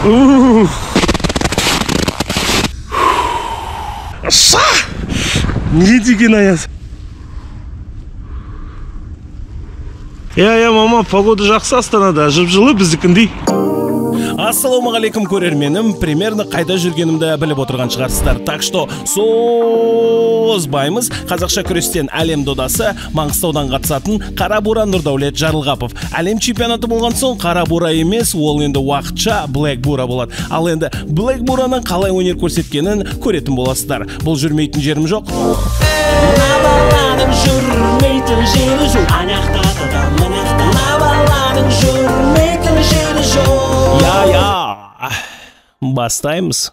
Не деген аяз. Иә, мама, погода жақсы Астанада, жып-жылы біздікіндей. Ассалаумағалейкум көрерменім, примерно қайда жүргенімді біліп отырған шығарсыздар. Так что созбаймыз. Қазақша күрестен әлем додасы Маңғыстаудан қатысатын Қара Бура Нұрдәулет Жарылғапов. Әлем чемпионаты болған соң Қара Бура емес, ол енді уақытша Black Бура болады. Ал енді Black Бураның қалай өнер көрсеткенін көретін боласыздар. Бұл жүрмейтін жерім жоқ. Я, бастаймыз.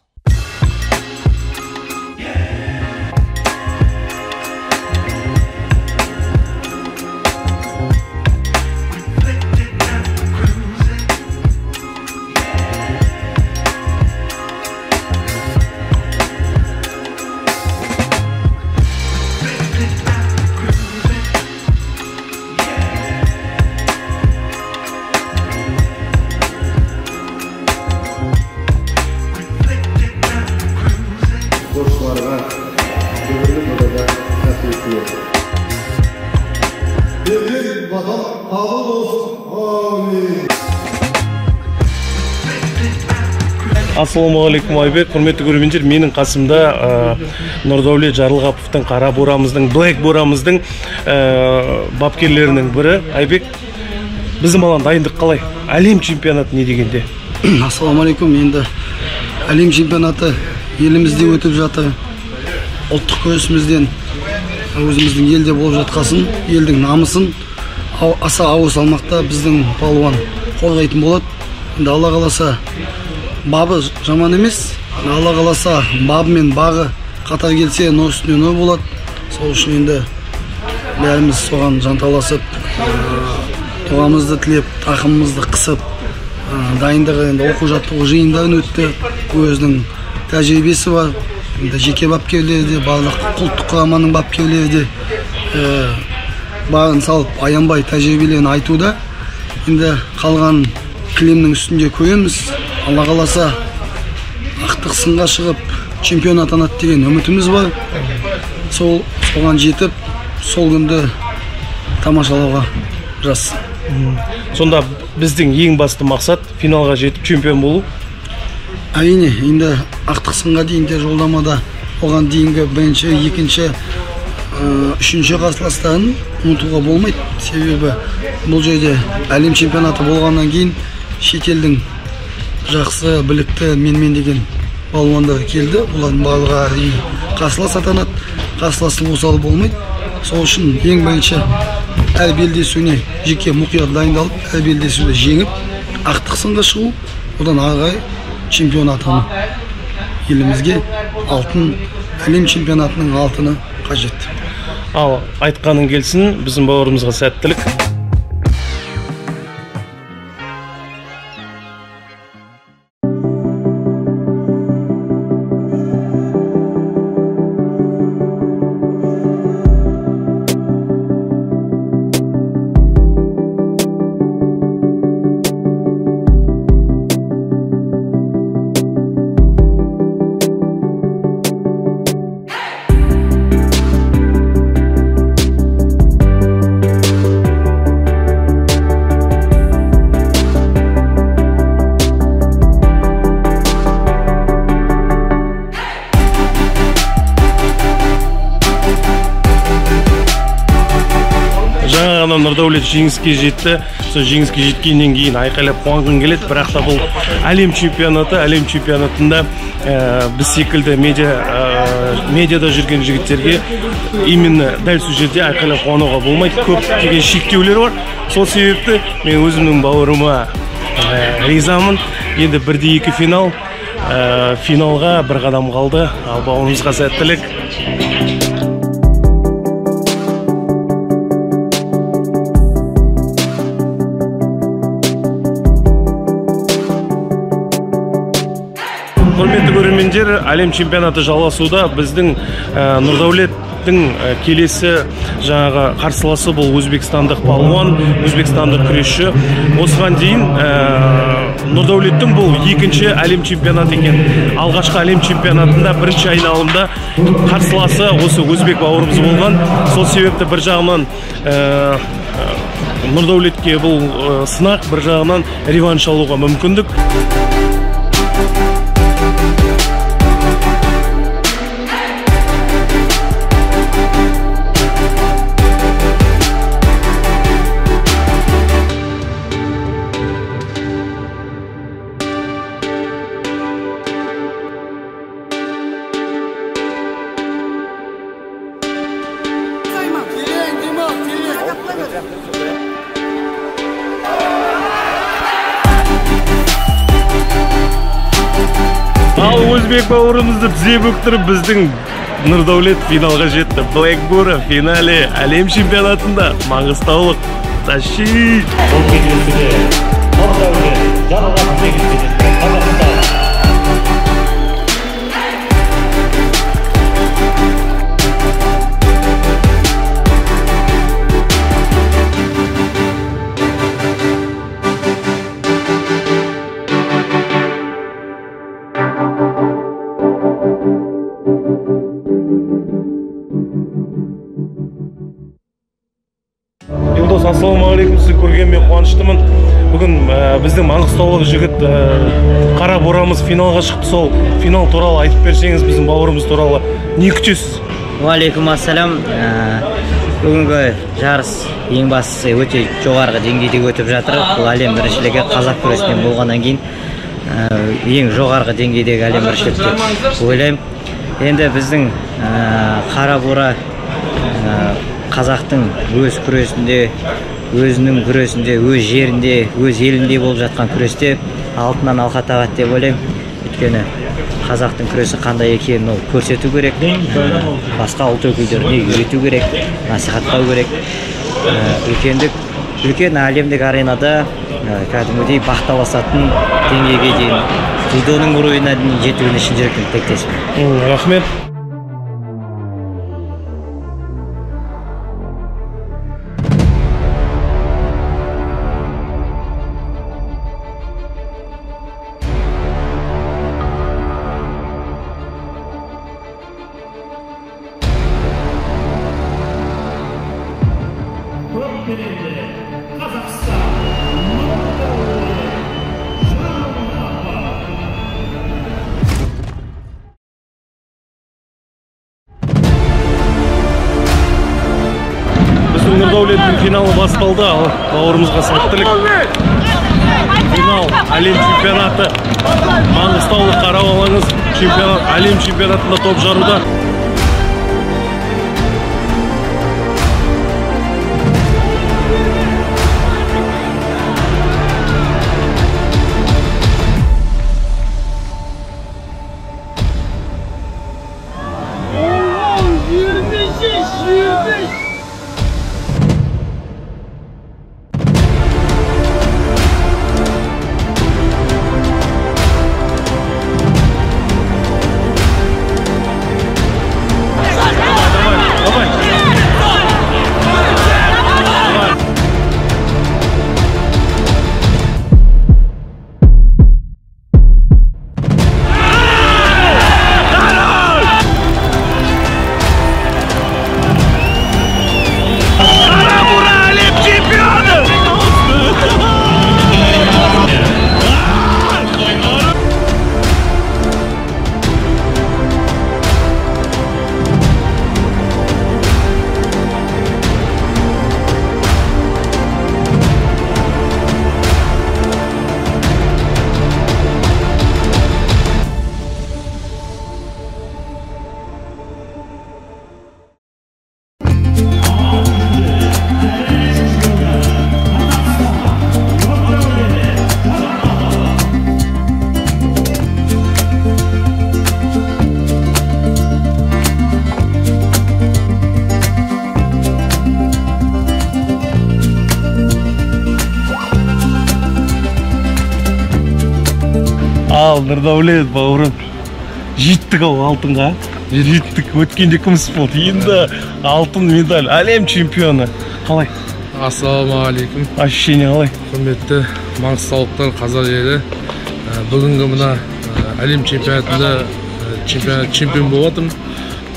Ассалаумағалейкум Айбек, құрметті көрермендер, менің қасымда Нұрдәулет Жарылғаповтың, Қара Бурамыздың, Black Бурамыздың бапкерлерінің бірі. Айбек, біздің баланың дайындық қалай? Әлем чемпионаты не дегенде? Ассалаумағалейкум, енді әлем чемпионаты елімізде өтіп жатыр. Ұлттық күресімізден өзіміздің елде болып жатқасын, елдің намысын аса ауыр салмақта біздің палуан қорғайтын болады. Енді Алла қаласа бабы жаман емес, Алла қаласа бабы мен бағы қатар келсе, нұр үстіне нұр болады. Сол үшін енді бәріміз соған жанталасып, дұғамызды тілеп, тақымымызды қысып, дайындығы енді оқу жаттығу жиындарын өтті, өзінің тәжірибесі бар. Енді жеке бапкерлері де, барлық ұлттық құраманың бапкерлері де барын салып аянбай тәжірибелерін айтуда. Енді қалған кілемнің үстінде көреміз. Алла қаласа ақтық сынға шығып чемпион атанады деген үмітіміз бар. Сол соған жетіп, сол күнді тамашалауға жазсын. Сонда біздің ең басты мақсат финалға жетіп чемпион болу? Әрине, енді ақтық сынға дейін де жолдамада оған дейінгі бірінші, екінші, үшінші қарсыластарын ұмытуға болмайды. Себебі бұл жерде әлем чемпионаты болғаннан кейін шетелдің жақсы, білікті, менмен деген балуандар келді. Бұлардың барлығы әрине қарсылас атанады. Қарсыластың осалы болмайды. Сол үшін ең бірінші әр белдесуіне жеке мұқият дайындалып, әр белдесуді жеңіп, ақтық сынға шығу, одан ары қарай чемпион атану. Елімізге алтын, әлем чемпионатының алтыны қажет. Ал айтқаның келсін, біздің бауырымызға сәттілік. Нұрдәулет жеңіске жетті. Сол жеңіске жеткеннен кейін айқайлап қуанғың келеді. Бірақ та бұл әлем чемпионаты, әлем чемпионатында біз секілді медиада жүрген жігіттерге именно дәл сол жерде айқайлап қуануға болмайды. Көптеген шектеулер бар. Сол себепті мен өзімнің бауырыма ризамын. Енді 1-2 финал. Финалға бір қадам қалды. Ал бауырымызға сәттілік. Құрметті көрермендер, әлем чемпионаты жалғасуда. Біздің Нұрдәулеттің келесі жаңағы қарсыласы бұл өзбекстандық палуан, өзбекстандық күресші. Осыған дейін Нұрдәулеттің бұл екінші әлем чемпионаты екен. Алғашқы әлем чемпионатында бірінші айналымда қарсыласы осы өзбек бауырымыз болған. Сол себепті бір жағынан Нұрдәулетке бұл сынақ, бір жағынан реванш алуға мүмкіндік. Ал өзбек бауырымызды тізе бүктіріп, біздің Нұрдәулет финалға жетті. Black Bura финале әлем чемпионатында маңғыстаулық тащи. Бұл кездесуде Нұрдәулет Жарылқасын кездесті. Қазақстан. Елдос, ассалаумағалейкум, сізді көргеніме қуаныштымын. Бүгін біздің маңғыстаулық жігіт қара борамыз финалға шықты. Сол финал туралы айтып берсеңіз, біздің бауырымыз туралы не күтесіз? Уағалейкум ассалам. Бүгінгі жарыс ең бастысы өте жоғарғы деңгейде өтіп жатыр. Бұл әлем біріншілігі қазақ күресінен болғаннан кейін ең жоғарғы деңгейдегі әлем біріншілігі деп ойлаймын. Енді біздің қара бура қазақтың өз күресінде, өзінің күресінде, өз жерінде, өз елінде болып жатқан күресте алтыннан алқа табады деп ойлаймын. Өйткені қазақтың күресі қандай екенін ол көрсету керек, басқа ұлт өкілдеріне үйрету керек, насихаттау керек. Үлкен әлемдік аренада кәдімгідей бақталасатын деңгейге дейін, дзюдоның уровеніне дейін жетуіне шын жүректен тілектеспін. Рахмет. Біздің Нұрдәулеттің финалы басталды. Ал бауырымызға сәттілік. Финал әлем чемпионаты. Маңғыстаулық қарап алыңыз. Чемпионат, әлем чемпионатында топ жаруда. Ал Нұрдәулет бауырым, жеттік ау алтынға, жеттік. Өткенде күміс болды, енді алтын медаль, әлем чемпионы. Қалай? Ассалаумағалейкум. Ощущение қалай? Құрметті маңғыстаулықтар, қазақ елі. Бүгінгі мына әлем чемпионатында чемпион болып жатырмын.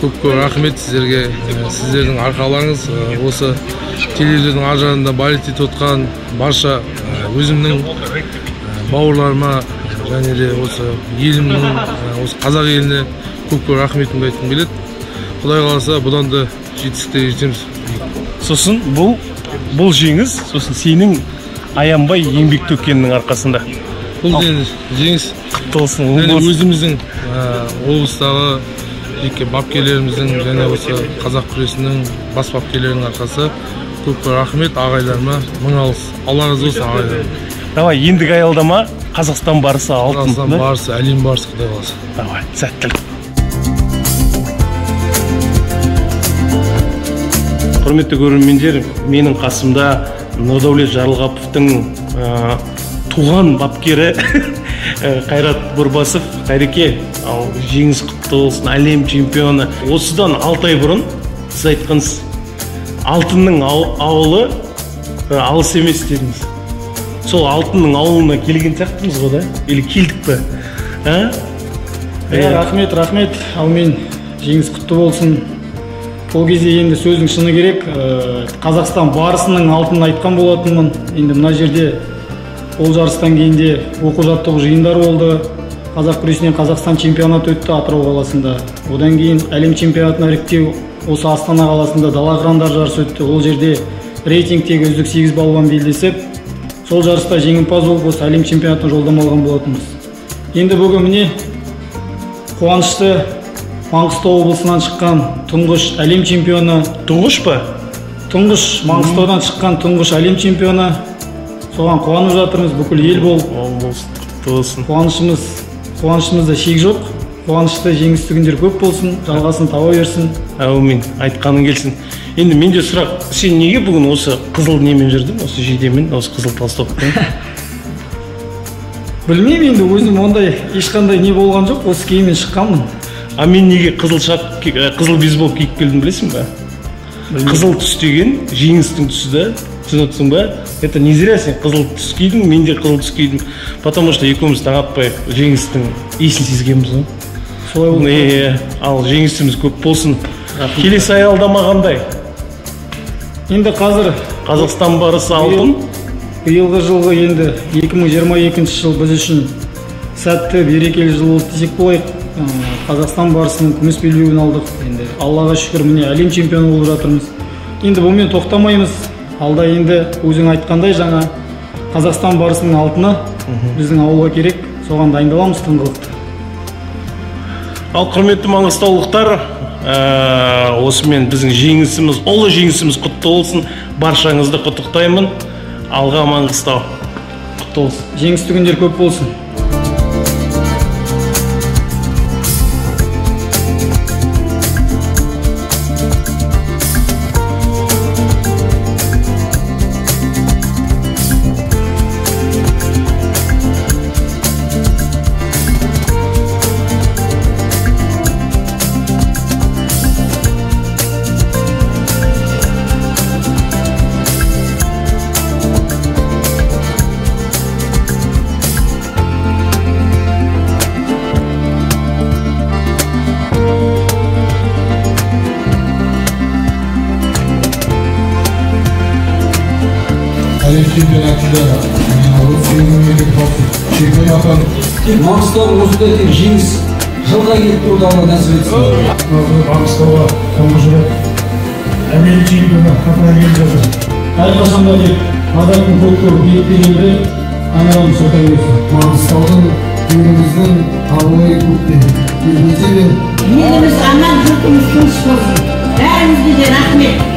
Көп-көп рахмет сіздерге, сіздердің арқаларыңыз осы телевизордың ар жағында болеть етіп отқан барша өзімнің бауырларыма және де осы елімнің, осы қазақ еліне көп-көп рахметімді айтқым келеді. Құдай қаласа, бұдан да жетістіктерге жетеміз. Сосын бұл жеңіс, сосын сенің аянбай еңбек төккеніңнің арқасында. Бұл жеңіс құтты болсын. Және өзіміздің облыстағы жеке бапкерлеріміздің және осы қазақ күресінің бас бапкерлерінің арқасы. Көп рахмет ағайларыма, мың алғыс. Алла разы болсын ағайларым. Давай, ендігі аялдама Қазақстан барысы алтын. Қазақстан барысы, әлем барысы, құдай қаласа. Давай, сәттілік. Құрметті көрермендер, менің қасымда Нұрдәулет Жарылғаповтың туған бапкері Қайрат Бурбасов. Қайреке, ал жеңіс құтты болсын, әлем чемпионы. Осыдан 6 ай бұрын сіз айтқансыз, алтынның ауылы алыс емес дедіңіз. Сол алтынның ауылына келген сияқтымыз ғой да? Или келдік пе? Рахмет, рахмет. Әумин, жеңіс құтты болсын. Ол кезде енді сөздің шыны керек, Қазақстан барысының алтынын айтқан болатынмын. Енді мына жерде ол жарыстан кейін де оқу жаттығу жиындары болды. Қазақ күресінен Қазақстан чемпионаты өтті Атырау қаласында. Одан кейін әлем чемпионатына іріктеу осы Астана қаласында дала қырандар жарысы өтті. Ол жерде рейтингтегі үздік 8 балуан белдесіп, сол жарыста жеңімпаз болып осы әлем чемпионатына жолдама алған болатынбыз. Енді бүгін міне қуанышты Маңғыстау облысынан шыққан тұңғыш әлем чемпионы. Тұңғыш па? Тұңғыш, Маңғыстаудан шыққан тұңғыш әлем чемпионы. Соған қуанып жатырмыз, бүкіл ел болып. Құтты болсын. Қуанышымызда шек жоқ. Қуанышты жеңісті күндер көп болсын, жалғасын таба берсін. Әумин, айтқаның келсін. Енді менде сұрақ, сен неге бүгін осы қызыл немен жүрдің, осы жейдемен, осы қызыл толстовкамен? Білмеймін енді, өзім ондай ешқандай не болған жоқ, осы киіммен шыққанмын. А мен неге қызыл бейсбол киіп келдім білесің ба? Қызыл түс деген жеңістің түсі да, түсініп отырсың ба? Это не зря сен қызыл түс кидің, мен де қызыл түс кидім. Потому что екеуміз таң атпай жеңістің иісін сезгенбіз ғой. Солай болды. Ал жеңісіміз көп болсын. Келесі аялдама қандай? Енді қазір Қазақстан барысы алтын. Биылғы жылғы енді 2022 жыл біз үшін сәтті, берекелі жыл болды десек болайық. Қазақстан барысының күміс белбеуін алдық. Енді Аллаға шүкір, міне әлем чемпионы болып жатырмыз. Енді бұнымен тоқтамаймыз. Алда енді өзің айтқандай жаңа Қазақстан барысының алтыны біздің ауылға керек, соған дайындаламыз тыңғылықты. Ал құрметті маңғыстаулықтар, осымен біздің жеңісіміз, ұлы жеңісіміз құтты болсын. Баршаңызды құттықтаймын. Алға Маңғыстау, құтты болсын. Жеңісті күндер көп болсын. Әлем чемпионатында 38 мемлекет қатысып чемпион атанып. Тек Маңғыстау осындай тек жеңіс жылға келіп тұруды Алла нәсіп етсін. Маңғыстауға тұңғыш рет әлем чемпионы атана келіп жатыр. Әрқашанда тек қазақтың көк биікте желбіреп, аңырауын сырта берсін. Маңғыстаудың еліміздің абыройы көкте елімізде. Еліміз аман, жұртымыз тыныш болсын. Бәріңізге де рахмет.